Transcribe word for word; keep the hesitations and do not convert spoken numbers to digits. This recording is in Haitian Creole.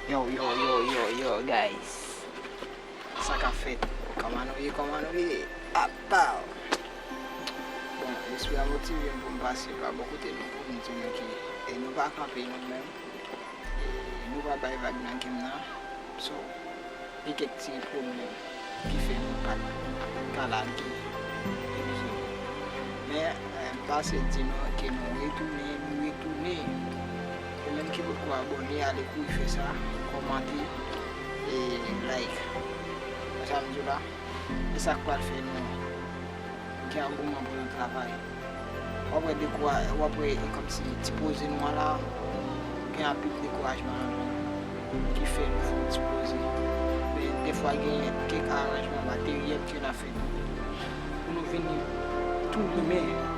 Yo, yo, yo, yo, yo, guys. Sa k ap fèt? Kòman nou ye? Kòman nou ye? Apaw! Bon, lespri a motive m pou m pase pa bò kote nou pou m di nou ke, e, nou pa kanpe nou menm. E, nou pa bay vag nan game nan. So, gen kèk ti pwoblèm ki fè nou pa t ka lage emisyon. Men, eh, m pase di nou ke nou retounen, nou retounen. Ou menm ki potko abòne, ale kouri fè sa, kòmante, e like. Wè sa m di w la? E sa k pral fè nou gen angouman pou nou travay. W ap wè dekoura-, w ap wè e kòmsi ti poze nou an la, gen anpil dekourajman ladan l ki fè nou fè yon ti poze. Men defwa gen kèk aranjman materyèl ke n ap fè tou pou nou vini tou limen.